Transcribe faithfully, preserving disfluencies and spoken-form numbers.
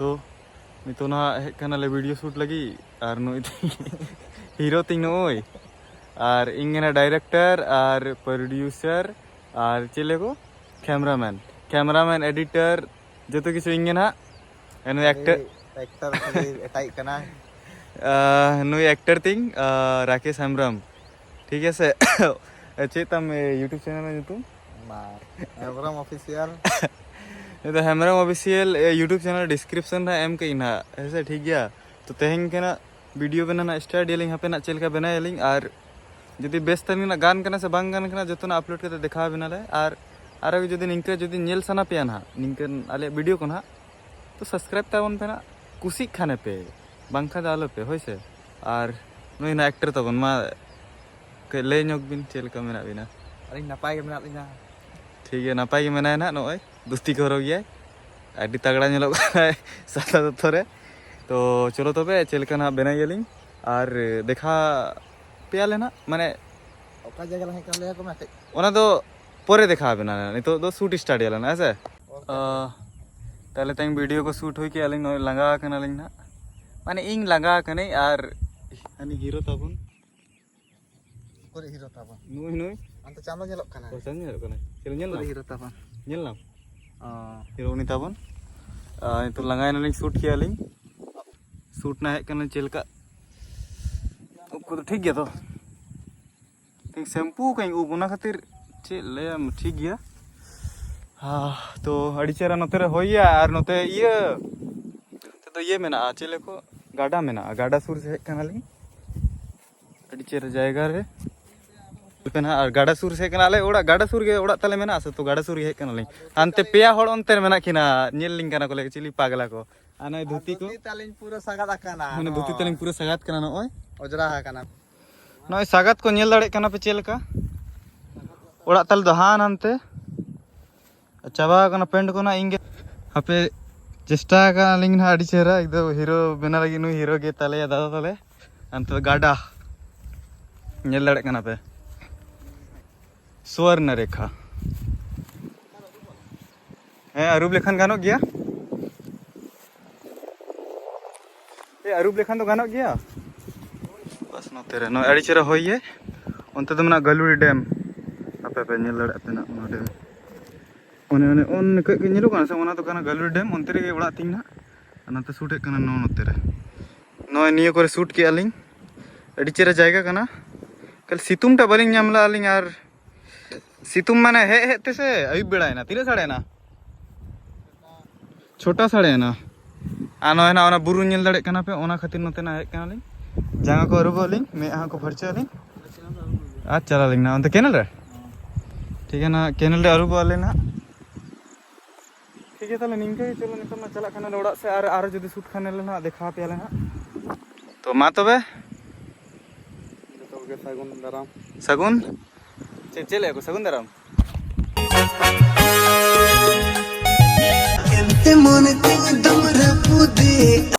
ᱛᱚ ᱱᱤᱛᱚᱜ ᱱᱟᱦᱟᱜ ᱦᱮᱡ ᱠᱟᱱᱟᱞᱮ ᱵᱷᱤᱰᱤᱭᱳ ᱥᱩᱴ ᱞᱟᱹᱜᱤᱫ, ᱟᱨ ᱱᱩᱭ ᱦᱤᱨᱳ ᱛᱤᱧ ᱱᱩᱭ, ᱟᱨ ᱤᱧ ᱠᱟᱱᱟ ᱰᱟᱭᱨᱮᱠᱴᱚᱨ ᱟᱨ ᱯᱨᱚᱰᱭᱩᱥᱟᱨ ᱟᱨ ᱪᱮᱞᱮ ᱠᱚ ᱠᱮᱢᱨᱟᱢᱮᱱ, ᱠᱮᱢᱨᱟᱢᱮᱱ, ᱮᱰᱤᱴᱚᱨ, ᱡᱚᱛᱚ ᱠᱤᱪᱷᱩ ᱤᱧ ᱜᱮ ᱱᱟᱦᱟᱜ᱾ ᱱᱩᱭ ᱮᱠᱴᱚᱨ, ᱮᱠᱴᱟᱨ ᱠᱷᱟᱹᱞᱤ ᱮᱴᱟᱜ ᱠᱟᱱᱟ᱾ ᱟᱦ, ᱱᱩᱭ ᱮᱠᱴᱚᱨ ᱛᱤᱧ, ᱟᱦ, ᱨᱟᱠᱮᱥ ᱦᱮᱢᱵᱨᱚᱢ, ᱴᱷᱤᱠ ᱟᱪᱷᱮ? ᱪᱮᱫ ᱛᱟᱢ, ᱮ, YouTube ᱪᱮᱱᱮᱞ ᱨᱮᱱᱟᱜ ᱧᱩᱛᱩᱢ? ᱢᱟ, ᱦᱮᱢᱵᱨᱚᱢ ᱚᱯᱷᱤᱥᱤᱭᱟᱞ᱾ ᱱᱤᱭᱟᱹ ᱫᱚ ᱦᱮᱢᱵᱨᱚᱢ ᱚᱯᱷᱤᱥᱤᱭᱟᱞ, ᱮ, YouTube ᱪᱮᱱᱮᱞ ᱰᱤᱥᱠᱨᱤᱯᱥᱚᱱ ᱨᱮ ᱮᱢ ᱠᱟᱜ ᱤᱧ ᱱᱟᱦᱟᱜ, ᱦᱮᱸ ᱥᱮ? ᱴᱷᱤᱠ ᱜᱮᱭᱟ᱾ ᱛᱚ ᱛᱮᱦᱮᱧ ᱠᱷᱚᱱᱟᱜ ᱵᱷᱤᱰᱤᱭᱳ ᱵᱮᱱᱟᱣ ᱱᱟᱦᱟᱜ ᱥᱴᱟᱨᱴ ᱟᱞᱤᱧ, ᱦᱟᱯᱮ ᱱᱟᱦᱟᱜ ᱪᱮᱫ ᱞᱮᱠᱟ ᱵᱮᱱᱟᱣ ᱟᱞᱤᱧ, ᱟᱨ ᱡᱩᱫᱤ ᱵᱮᱥ ᱛᱮ ᱱᱟᱦᱟᱜ ᱜᱟᱱ ᱠᱟᱱᱟ ᱥᱮ ᱵᱟᱝ ᱜᱟᱱ ᱠᱟᱱᱟ, ᱡᱚᱛᱚᱱᱟᱜ ᱟᱯᱞᱳᱰ ᱠᱟᱛᱮ ᱫᱮᱠᱷᱟᱣ ᱵᱮᱱᱟᱞᱮ᱾ ᱟᱨ ᱟᱨᱚ ᱡᱩᱫᱤ ᱱᱤᱝᱠᱟᱹ ᱡᱩᱫᱤ ᱧᱮᱞ ᱥᱟᱱᱟ ᱯᱮᱭᱟ ᱱᱟᱦᱟᱜ ᱱᱤᱝᱠᱟᱹᱱ ᱟᱞᱮᱭᱟᱜ ᱵᱷᱤᱰᱤᱭᱳ ᱠᱚ ᱱᱟᱦᱟᱜ, ᱛᱚ ᱥᱟᱵᱥᱠᱨᱟᱭᱤᱵ ᱛᱟᱵᱚᱱ ᱯᱮ ᱱᱟᱦᱟᱜ, ᱠᱩᱥᱤᱜ ᱠᱷᱟᱱᱮ ᱯᱮ, ᱵᱟᱝᱠᱷᱟᱱ ᱫᱚ ᱟᱞᱚ ᱯᱮ, ᱦᱳᱭ ᱥᱮ᱾ ᱟᱨ ᱱᱩᱭ ᱱᱟᱦᱟᱜ ᱮᱠᱴᱚᱨ ᱛᱟᱵᱚᱱ ᱢᱟ, ᱠᱟᱹᱡ ᱞᱟᱹᱭ ᱧᱚᱜ ᱵᱤᱱ ᱪᱮᱫ ᱞᱮᱠᱟ ᱢᱮᱱᱟᱜ ᱵᱤᱱᱟ? ᱟᱹᱞᱤᱧ ᱱᱟᱯᱟᱭ ᱜᱮ ᱢᱮᱱᱟᱜ ᱞᱤᱧᱟ᱾ ᱴᱷᱤᱠ ᱜᱮᱭᱟ, ᱱᱟᱯᱟᱭ ᱜᱮ ᱢᱮᱱᱟᱭᱟ ᱱᱟᱦᱟᱜ᱾ ᱱᱚᱜᱼᱚᱭ ᱫᱷᱩᱛᱤ ᱠᱚ ᱦᱚᱨᱚᱜ ᱜᱮᱭᱟᱭ, ᱟᱹᱰᱤ ᱛᱟᱜᱲᱟ ᱧᱮᱞᱚᱜ ᱠᱟᱱᱟᱭ ᱥᱟᱫᱟ ᱫᱚᱛᱚ ᱨᱮ᱾ ᱛᱚ ᱪᱚᱞᱚ ᱛᱚᱵᱮ ᱪᱮᱫ ᱞᱮᱠᱟ ᱱᱟᱦᱟᱜ ᱵᱮᱱᱟᱣ ᱜᱮᱭᱟᱞᱤᱧ, ᱟᱨ ᱫᱮᱠᱷᱟ ᱯᱮᱭᱟᱞᱮ ᱱᱟᱦᱟᱜ, ᱢᱟᱱᱮ ᱚᱠᱟ ᱡᱟᱭᱜᱟ ᱞᱮ ᱦᱮᱡ ᱠᱟᱱ ᱞᱟᱹᱭᱟ ᱠᱚ ᱢᱮ ᱠᱟᱹᱡ᱾ ᱚᱱᱟ ᱫᱚ ᱯᱚᱨᱮ ᱫᱮᱠᱷᱟᱣ ᱟᱵᱮᱱᱟ, ᱱᱤᱛᱚᱜ ᱫᱚ ᱥᱩᱴ ᱥᱴᱟᱨᱴ ᱭᱟᱞᱮ ᱱᱟᱦᱟᱜ, ᱦᱮᱸ ᱥᱮ? ᱚ, ᱛᱟᱦᱞᱮ ᱛᱮᱦᱮᱧ ᱵᱷᱤᱰᱤᱭᱳ ᱠᱚ ᱥᱩᱴ ᱦᱩᱭ ᱠᱮᱜᱼᱟ ᱞᱤᱧ, ᱱᱚᱜᱼᱚᱭ ᱞᱟᱸᱜᱟ ᱟᱠᱟᱱᱟᱞᱤᱧ ᱱᱟᱦᱟᱜ, ᱢᱟᱱᱮ ᱤᱧ ᱞᱟᱸᱜᱟ ᱟᱠᱟᱱᱟᱹᱧ, ᱟᱨ ᱦᱟᱹᱱᱤ ᱦᱤᱨᱳ ᱛᱟᱵᱚᱱ᱾ ᱚᱠᱚᱨ ᱦᱤᱨᱳ ᱛᱟᱵᱚᱱ? ᱱᱩᱭ, ᱱᱩᱭ᱾ ᱟᱢ ᱫᱚ ᱪᱟᱸᱫᱚ ᱧᱮᱞᱚᱜ ᱠᱟᱱᱟ᱾ ᱚ, ᱪᱟᱸᱫᱚ ᱧᱮᱞᱚᱜ ᱠᱟᱱᱟ᱾ ᱪᱮᱫ ᱧᱮᱞ ᱚᱠᱚᱨ ᱞᱟᱢ? ᱦᱤᱨᱳ ᱛᱟᱵᱚᱱ? ᱧᱮᱞ ᱞᱟᱢ? ᱚ᱾ ᱦᱤᱨᱳ ᱩᱱᱤ ᱛᱟᱵᱚᱱ᱾ ᱟᱨ ᱱᱤᱛᱚᱜ ᱞᱟᱸᱜᱟᱭᱮᱱᱟᱞᱤᱧ, ᱥᱩᱴ ᱠᱮᱜᱼᱟ ᱞᱤᱧ᱾ ᱥᱩᱴ ᱱᱟ ᱦᱮᱡ ᱠᱟᱱᱟ ᱪᱮᱫ ᱞᱮᱠᱟ? ᱩᱵ ᱠᱚᱫᱚ ᱴᱷᱤᱠ ᱜᱮᱭᱟ ᱛᱚ? ᱴᱷᱤᱠ ᱥᱮᱢᱯᱩ ᱠᱟᱹᱧ ᱩᱵ, ᱚᱱᱟ ᱠᱷᱟᱹᱛᱤᱨ ᱪᱮᱫ ᱞᱟᱹᱭᱟᱢ, ᱴᱷᱤᱠ ᱜᱮᱭᱟ᱾ ᱦᱟ, ᱛᱚ ᱟᱹᱰᱤ ᱪᱮᱦᱨᱟ ᱱᱚᱛᱮ ᱨᱮ ᱦᱚᱭᱟ, ᱟᱨ ᱱᱚᱛᱮ ᱤᱭᱟᱹ, ᱱᱚᱛᱮ ᱫᱚ ᱤᱭᱟᱹ ᱢᱮᱱᱟᱜᱼᱟ, ᱪᱮᱫ ᱞᱟᱹᱭ ᱠᱚ, ᱜᱟᱰᱟ ᱢᱮᱱᱟᱜᱼᱟ᱾ ᱜᱟᱰᱟ ᱥᱩᱨ ᱥᱮᱫ ᱦᱮᱡ ᱠᱟᱱᱟᱞᱤᱧ᱾ ᱟᱹᱰᱤ ᱪᱮᱦᱨᱟ ᱡᱟᱭᱜᱟ ᱨᱮ᱾ ᱟᱯᱮ ᱱᱟᱦᱟᱜ, ᱟᱨ ᱜᱟᱰᱟ ᱥᱩᱨ ᱥᱮᱫ ᱠᱟᱱᱟ, ᱟᱞᱮ ᱚᱲᱟᱜ ᱜᱟᱰᱟ ᱥᱩᱨ ᱜᱮ, ᱚᱲᱟᱜ ᱛᱟᱞᱮ ᱢᱮᱱᱟᱜᱼᱟ ᱥᱮ, ᱛᱚ ᱜᱟᱰᱟ ᱥᱩᱨ ᱜᱮ ᱦᱮᱡ ᱠᱟᱱᱟᱞᱤᱧ᱾ ᱦᱟᱱᱛᱮ ᱯᱮᱭᱟ ᱦᱚᱲ ᱚᱱᱛᱮ ᱨᱮ ᱢᱮᱱᱟᱜ ᱠᱤᱱᱟ, ᱧᱮᱞ ᱞᱤᱧ ᱠᱟᱱᱟ ᱠᱚ, ᱞᱟᱹᱭ ᱪᱤᱞᱤ ᱯᱟᱜᱽᱞᱟ ᱠᱚ᱾ ᱟᱨ ᱱᱚᱜᱼᱚᱭ ᱫᱷᱩᱛᱤ ᱠᱚ᱾ ᱫᱷᱩᱛᱤ ᱛᱟᱹᱞᱤᱧ ᱯᱩᱨᱟᱹ ᱥᱟᱜᱟᱫ ᱟᱠᱟᱱᱟ᱾ ᱢᱟᱱᱮ ᱫᱷᱩᱛᱤ ᱛᱟᱹᱞᱤᱧ ᱯᱩᱨᱟᱹ ᱥᱟᱜᱟᱫ ᱠᱟᱱᱟ ᱱᱚᱜᱼᱚᱭ᱾ ᱚᱡᱽᱨᱟ ᱟᱠᱟᱱᱟ᱾ ᱱᱚᱜᱼᱚᱭ ᱥᱟᱜᱟᱫ ᱠᱚ ᱧᱮᱞ ᱫᱟᱲᱮᱭᱟᱜ ᱠᱟᱱᱟ ᱯᱮ ᱪᱮᱫ ᱞᱮᱠᱟ? ᱚᱲᱟᱜ ᱛᱟᱞᱮ ᱫᱚ ᱦᱟᱱ ᱦᱟᱱᱛᱮ᱾ ᱪᱟᱵᱟ ᱟᱠᱟᱱᱟ ᱯᱮᱱᱴ ᱠᱚ ᱱᱟᱜ ᱤᱧ ᱜᱮ᱾ ᱦᱟᱯᱮ, ᱪᱮᱥᱴᱟ ᱟᱠᱟᱫ ᱟᱹᱞᱤᱧ ᱱᱟᱦᱟᱜ ᱟᱹᱰᱤ ᱪᱮᱦᱨᱟ, ᱮᱠᱫᱚᱢ ᱦᱤᱨᱳ ᱵᱮᱱᱟᱣ ᱞᱟᱹᱜᱤᱫ ᱱᱩᱭ ᱦᱤᱨᱳ ᱜᱮ ᱛᱟᱞᱮᱭᱟ ᱫᱟᱫᱟ ᱛᱟᱞᱮ᱾ ᱦᱟᱱᱛᱮ ᱫᱚ ᱜᱟᱰᱟ ᱧᱮᱞ ᱫᱟᱲᱮᱭᱟᱜ ᱠᱟᱱᱟ ᱯᱮ, ᱥᱩᱣᱚᱨᱱᱚ ᱨᱮᱠᱷᱟ᱾ ᱦᱮᱸ, ᱟᱹᱨᱩᱵ ᱞᱮᱠᱷᱟᱱ ᱜᱟᱱᱚᱜ ᱜᱮᱭᱟ᱾ ᱟᱹᱨᱩᱵ ᱞᱮᱠᱷᱟᱱ ᱫᱚ ᱜᱟᱱᱚᱜ ᱜᱮᱭᱟ᱾ ᱵᱟᱥ ᱱᱚᱛᱮ ᱨᱮ ᱱᱚᱜᱼᱚᱭ ᱟᱹᱰᱤ ᱪᱮᱦᱨᱟ ᱦᱚᱭ ᱭᱮ᱾ ᱚᱱᱛᱮ ᱫᱚ ᱢᱮᱱᱟᱜᱼᱟ ᱜᱟᱹᱞᱩᱰᱤ ᱰᱮᱢ᱾ ᱟᱯᱮ ᱯᱮ ᱧᱮᱞ ᱫᱟᱲᱮᱭᱟᱜ ᱯᱮ ᱱᱟᱜ ᱚᱱᱟ ᱰᱮᱢ᱾ ᱚᱱᱮ ᱚᱱᱮ ᱚᱱ ᱠᱟᱹᱡ ᱠᱟᱹᱡ ᱧᱮᱞᱚᱜ ᱠᱟᱱᱟ ᱥᱮ, ᱚᱱᱟ ᱫᱚ ᱠᱟᱱᱟ ᱜᱟᱹᱞᱩᱰᱤ ᱰᱮᱢ᱾ ᱚᱱᱛᱮ ᱨᱮᱜᱮ ᱚᱲᱟᱜ ᱛᱤᱧ ᱱᱟᱜ᱾ ᱟᱨ ᱱᱚᱛᱮ ᱥᱩᱴ ᱦᱮᱡ ᱠᱟᱱᱟ ᱱᱚᱜᱼᱚ ᱱᱚᱛᱮ ᱨᱮ᱾ ᱱᱚᱜᱼᱚᱭ ᱱᱤᱭᱟᱹ ᱠᱚᱨᱮ ᱥᱩᱴ ᱠᱮᱜᱼᱟ ᱞᱤᱧ᱾ ᱟᱹᱰᱤ ᱪᱮᱦᱨᱟ ᱡᱟᱭᱜᱟ ᱠᱟᱱᱟ᱾ ᱠᱷᱟᱹᱞᱤ ᱥᱤᱛᱩᱝ ᱴᱟ ᱵᱟᱹᱞᱤᱧ ᱧᱟᱢ ᱞᱮᱜᱼᱟ ᱞᱤᱧ᱾ ᱟᱨ ᱥᱤᱛᱩᱝ ᱢᱟᱱᱮ ᱦᱮᱡ ᱦᱮᱡ ᱛᱮᱥᱮ ᱟᱹᱭᱩᱵ ᱵᱮᱲᱟᱭᱮᱱᱟ᱾ ᱛᱤᱱᱟᱹᱜ ᱥᱟᱲᱮᱭᱮᱱᱟ? ᱪᱷᱚᱴᱟ ᱥᱟᱲᱮᱭᱮᱱᱟ᱾ ᱟᱨ ᱱᱚᱜᱼᱚᱭ ᱱᱟᱜ ᱚᱱᱟ ᱵᱩᱨᱩ ᱧᱮᱞ ᱫᱟᱲᱮᱭᱟᱜ ᱠᱟᱱᱟ ᱯᱮ, ᱚᱱᱟ ᱠᱷᱟᱹᱛᱤᱨ ᱱᱚᱛᱮ ᱱᱟᱜ ᱦᱮᱡ ᱠᱟᱱᱟᱞᱤᱧ᱾ ᱡᱟᱸᱜᱟ ᱠᱚ ᱟᱹᱨᱩᱵᱚᱜ ᱟᱹᱞᱤᱧ, ᱢᱮᱫᱦᱟ ᱠᱚ ᱯᱷᱟᱨᱪᱟᱭ ᱟᱹᱞᱤᱧ, ᱟᱨ ᱪᱟᱞᱟᱜ ᱟᱹᱞᱤᱧ ᱱᱟᱜ ᱚᱱᱛᱮ ᱠᱮᱱᱮᱞ ᱨᱮ᱾ ᱴᱷᱤᱠ ᱜᱮᱭᱟ, ᱱᱟᱜ ᱠᱮᱱᱮᱞ ᱨᱮ ᱟᱹᱨᱩᱵᱚᱜ ᱟᱞᱮ ᱱᱟᱜ᱾ ᱴᱷᱤᱠ ᱜᱮᱭᱟ, ᱛᱟᱦᱚᱞᱮ ᱱᱤᱝᱠᱟᱹ ᱜᱮ᱾ ᱪᱚᱞᱚ, ᱱᱤᱛᱚᱜ ᱢᱟ ᱪᱟᱞᱟᱜ ᱠᱟᱱᱟᱞᱮ ᱚᱲᱟᱜ ᱥᱮᱫ, ᱟᱨ ᱟᱨᱚ ᱡᱩᱫᱤ ᱥᱩᱴ ᱠᱷᱟᱱ ᱞᱮ ᱱᱟᱜ ᱫᱮᱠᱷᱟᱣ ᱟᱯᱮᱭᱟᱞᱮ ᱱᱟᱜ᱾ ᱛᱚ ᱢᱟ ᱛᱚᱵᱮ, ᱡᱚᱛᱚ ᱠᱚᱜᱮ ᱥᱟᱹᱜᱩᱱ ᱫᱟᱨᱟᱢ᱾ ᱥᱟᱹᱜᱩᱱ? ᱪᱮᱫ, ᱪᱮᱫ ᱞᱟᱹᱭᱟ ᱠᱚ? ᱥᱟᱹᱜᱩᱱ ᱫᱟᱨᱟᱢ᱾ ᱮᱱᱛᱮ ᱢᱚᱱᱮ ᱠᱚ ᱫᱚᱢ ᱨᱟᱹᱯᱩᱫᱮ᱾